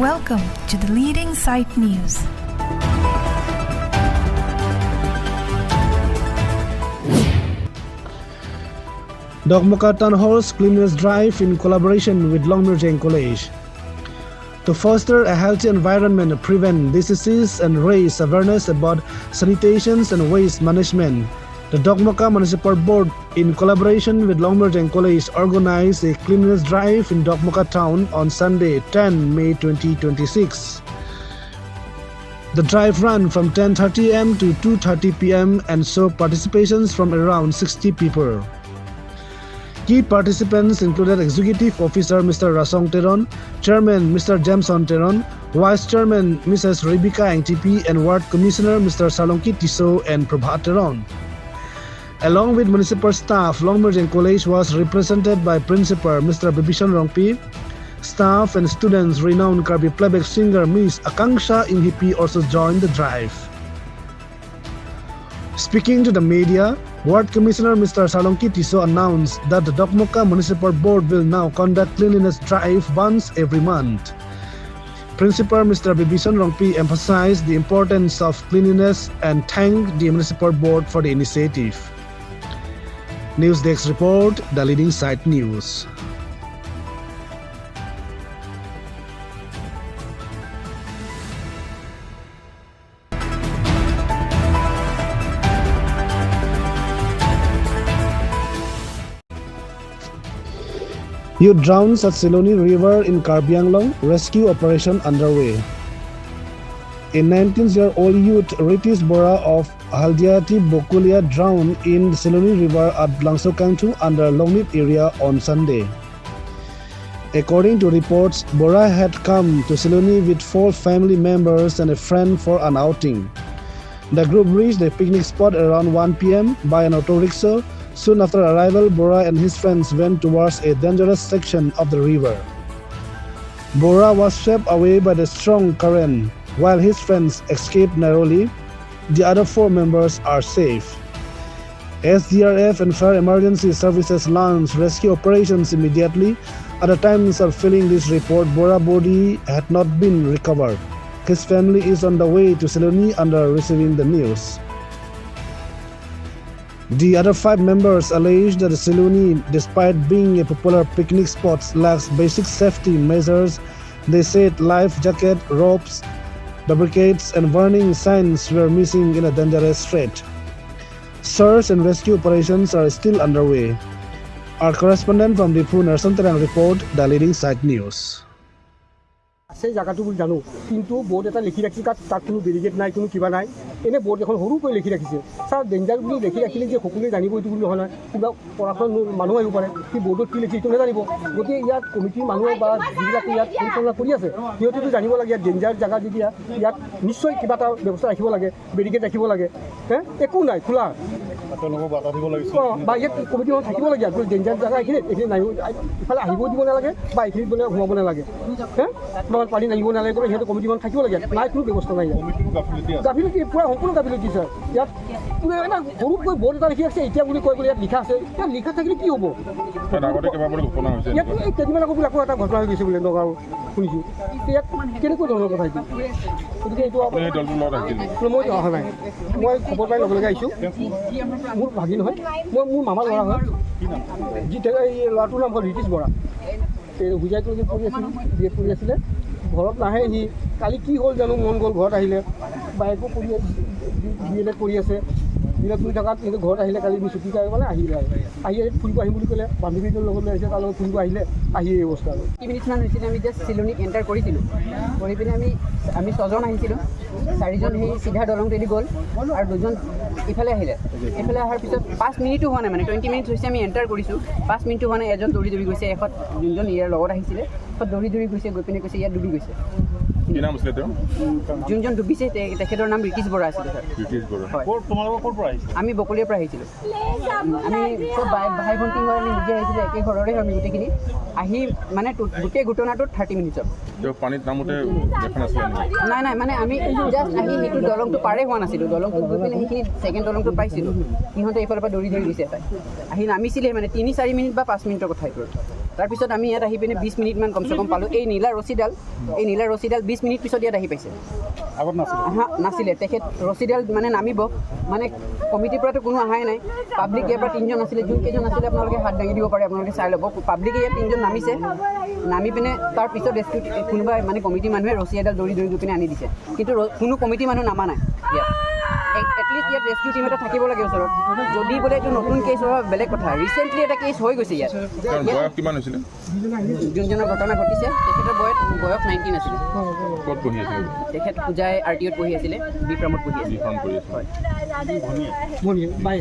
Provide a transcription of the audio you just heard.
Welcome to the Leading Sight News. Dokmoka Town Hall's Cleanliness Drive in collaboration with Longmirjeng College. To foster a healthy environment, prevent diseases, and raise awareness about sanitation and waste management, the Dokmoka Municipal Board, in collaboration with Longmirjeng College, organized a cleanliness drive in Dokmoka town on Sunday, 10 May 2026. The drive ran from 10:30 am to 2:30 pm and saw participations from around 60 people. Key participants included Executive Officer Mr. Rasong Teron, Chairman Mr. Jameson Teron, Vice Chairman Mrs. Rebecca Engtipi, and Ward Commissioner Mr. Salonki Tiso and Prabhat Teron. Along with municipal staff, Longmirjeng College was represented by Principal Mr. Bibishan Rongpi. Staff and students, renowned Karbi playback singer Miss Akanksha Inghipi also joined the drive. Speaking to the media, Ward Commissioner Mr. Salonki Tiso announced that the Dokmoka Municipal Board will now conduct cleanliness drive once every month. Principal Mr. Bibishan Rongpi emphasized the importance of cleanliness and thanked the Municipal Board for the initiative. News Desk Report, The Leading Site News. Youth drowns at Siloni River in Karbi Anglong, rescue operation underway. A 19-year-old youth, Ritish Bora of Haldiati Bokulia, drowned in Siloni River at Langsokangtu under Longnip area on Sunday. According to reports, Bora had come to Siloni with 4 family members and a friend for an outing. The group reached the picnic spot around 1 p.m. by an auto rickshaw. Soon after arrival, Bora and his friends went towards a dangerous section of the river. Bora was swept away by the strong current, while his friends escaped narrowly. The other 4 members are safe. SDRF and Fire Emergency Services launched rescue operations immediately. At the time of filling this report, Bora's body had not been recovered. His family is on the way to Siloni under receiving the news. The other 5 members alleged that Siloni, despite being a popular picnic spot, lacks basic safety measures. They said life jacket, ropes, barricades, and warning signs were missing in a dangerous stretch. Search and rescue operations are still underway. Our correspondent from Diphu, Narsan Terang, report, The Leading Site News. আছে জায়গাটো বুলি জানো, কিন্তু board এটা লিখি ৰাখিছে, তাত কোনো barricade নাই, কোনো কিবা নাই, এনে বোৰ্ড এখন সৰুকৈ লিখি ৰাখিছে। ছাৰ, ডেঞ্জাৰ বুলি লিখি ৰাখিলে যে সকলোৱে জানিব এইটো বুলি নহয়, নহয়, কিবা পঢ়া শুনা মানুহ আহিব পাৰে, সি বোৰ্ডত কি লিখি এইটো নাজানিব। গতিকে ইয়াত কমিটিৰ মানুহে বা যিবিলাকে ইয়াত পৰিচালনা কৰি আছে সিহঁতেতো জানিব লাগে, ইয়াত ডেঞ্জাৰ জেগা যেতিয়া ইয়াত নিশ্চয় কিবা এটা ব্যৱস্থা ৰাখিব লাগে, বেৰিকেড ৰাখিব লাগে। হে, একো নাই, খোলা। বা ইয়াত কমিটি মানুহ থাকিব লাগে, ইয়াত ডেঞ্জাৰ জেগা এইখিনিত, এইখিনি নামিব, ইফালে আহিবও দিব নালাগে বা এইখিনিত বোলে সোমাব নালাগে, হে, তোমাৰ পানী নামিব নালাগে, গ'লে সিহঁতে কমিটি মানুহ থাকিব লাগে। নাই, কোনো ব্যৱস্থা নাই ইয়াত। গাফিলতি, পূৰা সম্পূৰ্ণ গাফিলতি ছাৰ। ইয়াত এটা সৰুকৈ বৰ্ড এটা লিখি আছে, এতিয়া বুলি কৈ বোলে ইয়াত লিখা আছে, ইয়াত লিখা থাকিলে কি হ'ব? ইয়াত এই কেইদিনমান আগত বোলে আকৌ এটা ঘটনা হৈ গৈছে বোলে নগাঁও শুনিছোঁ। ইয়াত কেনেকুৱা ধৰণৰ কথা এইটো? গতিকে এইটো মই অহা নাই, মই খবৰ পাই লগে লগে আহিছোঁ। মোৰ ভাগি নহয়, মই মোৰ মামাৰ ল'ৰা হয়, যি এই ল'ৰাটোৰ নাম হ'ল ৰীতিশ বৰা। এই হোজাই কলেজত পঢ়ি আছিল, বি এড পঢ়ি আছিলে, ঘৰত নাহে সি। কালি কি হ'ল জানো, মন গ'ল ঘৰত আহিলে, বাইকো পঢ়ি বি এল এড কৰি আছে, বি এল এড কৰি থকাত কিন্তু ঘৰত আহিলে কালি ছুটি কাৰণে মানে আহিলে, আহি আহি ফুৰিব আহিম বুলি ক'লে, বান্ধৱীটোৰ লগত লৈ আহিছে, তাৰ লগত ফুৰিব আহিলে, আহি এই অৱস্থা। আৰু 30 মিনিটমান হৈছিলে, আমি জাষ্ট চিলনিত এণ্টাৰ কৰিছিলোঁ, কৰি পিনে আমি 6জন আহিছিলোঁ, 4জন সেই চিধা দলংটোৱেদি গ'ল আৰু 2জন ইফালে আহিলে। এইফালে অহাৰ পিছত 5 মিনিটো হোৱা নাই, মানে 20 মিনিটছ হৈছে আমি এণ্টাৰ কৰিছোঁ, 5 মিনিটো হোৱা নাই, এজন দৌৰি দৌৰি গৈছে, এশত যোনজন ইয়াৰ লগত আহিছিলে এশত দৌৰি দৌৰি গৈছে, গৈ পিনে কৈছে ইয়াত ডুবি গৈছে। কি নাম আছিলে তেওঁ? যোনজন ডুবিছে তেখেতৰ নাম ৰীতিশ বৰা আছিলে ছাৰ। ৰীতিশ বৰা। হয়। তোমালোকৰ ক'ৰ পৰা আহিছিলে? আমি বকলিয়াৰ পৰা আহিছিলোঁ। আমি চব ভাই ভণ্টি হয়, আমি নিজে আহিছিলোঁ, একে ঘৰৰে হয় আমি গোটেইখিনি আহি, মানে গোটেই ঘটনাটোত 30 মিনিটছত। তেওঁ পানীত নামোতে দেখা নাছিলে নেকি? নাই নাই, মানে আমি জাষ্ট আহি সেইটো দলংটো পাৰে হোৱা নাছিলোঁ, দলংটো গৈ পিনে সেইখিনি ছেকেণ্ড দলংটো পাইছিলোঁ, সিহঁতে এইফালৰ পৰা দৌৰি দৌৰি গৈছে, এটাই আহি নামিছিলেহে, মানে 3-4 মিনিট বা 5 মিনিটৰ কথা এইটো। তাৰপিছত আমি ইয়াত আহি পিনে 20 মিনিটমান কমচে কম পালোঁ। এই নীলা ৰছীডাল 20 মিনিট পিছত ইয়াত আহি পাইছে। আগত নাছিলে? আহা, নাছিলে। তেখেত ৰছীডাল মানে নামিব, মানে কমিটিৰ পৰাতো কোনো অহাই নাই। পাব্লিক ইয়াৰ পৰা তিনিজন আছিলে, যোনকেইজন আছিলে আপোনালোকে হাত দাঙি দিব পাৰে, আপোনালোকে চাই ল'ব। পাব্লিকে ইয়াত তিনিজন নামিছে। নামি পিনে তাৰপিছত ৰেস্কিউ কোনোবাই মানে কমিটিৰ মানুহে ৰছী এডাল দৌৰি দৌৰি গৈ পিনে আনি দিছে। কিন্তু কোনো কমিটিৰ মানুহ নামা নাই ইয়াত। এটলিষ্ট ইয়াত ৰেস্কিউ টীম এটা থাকিব লাগে ওচৰত। যদি বোলে এইটো নতুন কেছ হোৱা, বেলেগ কথা। ৰিচেণ্টলি এটা কেছ হৈ গৈছে ইয়াত। তেওঁৰ বয়স কিমান হৈছিলে? যোনজনৰ ঘটনা ঘটিছে, তেখেতৰ বয়স 19 আছিলে। ক'ত পঢ়ি আছিলে? তেখেত হোজাই আৰ টিত পঢ়ি আছিলে, বি ফাৰ্মত পঢ়ি বি আছিলে। ফাৰ্ম কৰি আছিলে। বাই।